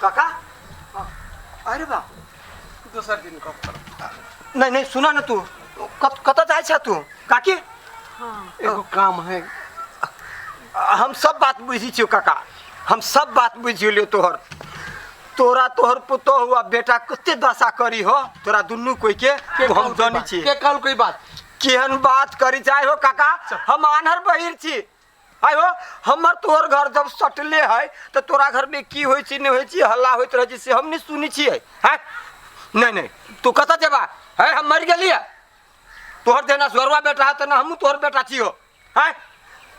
काका, अरे बा। दोसर दिन गप करब। नहीं नहीं, सुना ना, तू कतऽ जाइ छ तू काकी? एगो काम है। हम सब बात बुझी छियो काका, हम सब बात बुझि गेलियो तोहर। तोरा तोहर पुतोह हुआ बेटा कते दशा करी हो तोरा दुनू कोई के, के हम कहल कोई जानी बात? छी। के कहल कोई बात? केहन बात करी जाय हो काका, हम आन्हर बहिर छी। आय हो, हमर तोहर घर जब सटले है तऽ तोरा घर में की होइ छै, नहि होइ छै, हल्ला होइत रहै छै, से हम नहि सुनै छियै। हैं, नहीं नहीं, तू कतऽ जेबा है? हम मरि गेलियै? तोहर जेना स्वरवा बेटा है तेना हमहूँ तोहर बेटा छियो। हैं,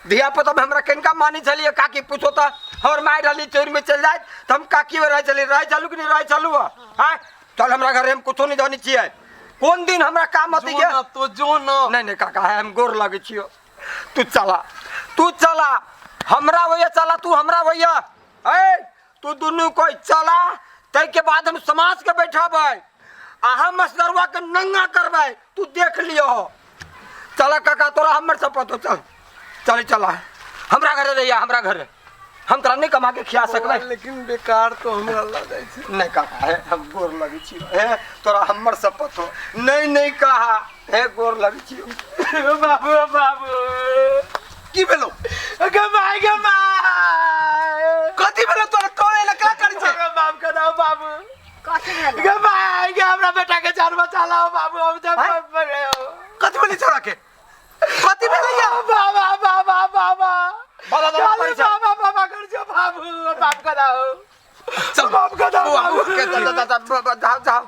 धिया पुता में हमरा कनिका मानै छलियै काकी? पूछो तऽ, हमर माय रहली, चोर में चलि जाइत तऽ हम काकी में रहै छलियै। रहै छलू कि नहि रहै छलू? हैं, चल हमरा घरे, हम कुछो नहि जानै छियै। कोन दिन हमरा काम अथी जो के ना तो जो ना। नहीं नहीं काका, है हम गोर लगै छियो, तू चला, तू चला हमरा भैया, चला तू हमरा भैया। ए तू दुनू कोई चला, ताहिके बाद हम समाज के बैठाबै आ हम मसदरुआ के नंगा करबै, तू देख लियो। चला काका, तोरा हमर शपथ हो, चल चल चला हमरा घरे रहिया, हमरा घरे। हम तोरा नहीं कमा के खिया सकबै। लेकिन बेकार तो हमरा लगै छै। नहीं काका, हे हम गोर लगै छी, हे तोरा हमर शपथ हो। नहीं नहीं कहा, हे गोर लगै छी। बाबू, बाबू। की भेलो? गे माय, गे माय। कथी भेलो तोरा? तोरे एला का करै छै? हमरा माफ कर दो बाबू। कथी भेलो? गे माय गे, हमरा बेटा के जान बचा लाओ बाबू, हम जब आँय? कथी भेलै छोरा के? कथी भेलै या? बाबा, बाबा, बाबा। बाबा, बाबा खाली करै छै। बाबा बाबा कर जो बाबू, बाप का दाओ। चल बाप का दाओ। बौआ, बाबू। जाओ जाओ।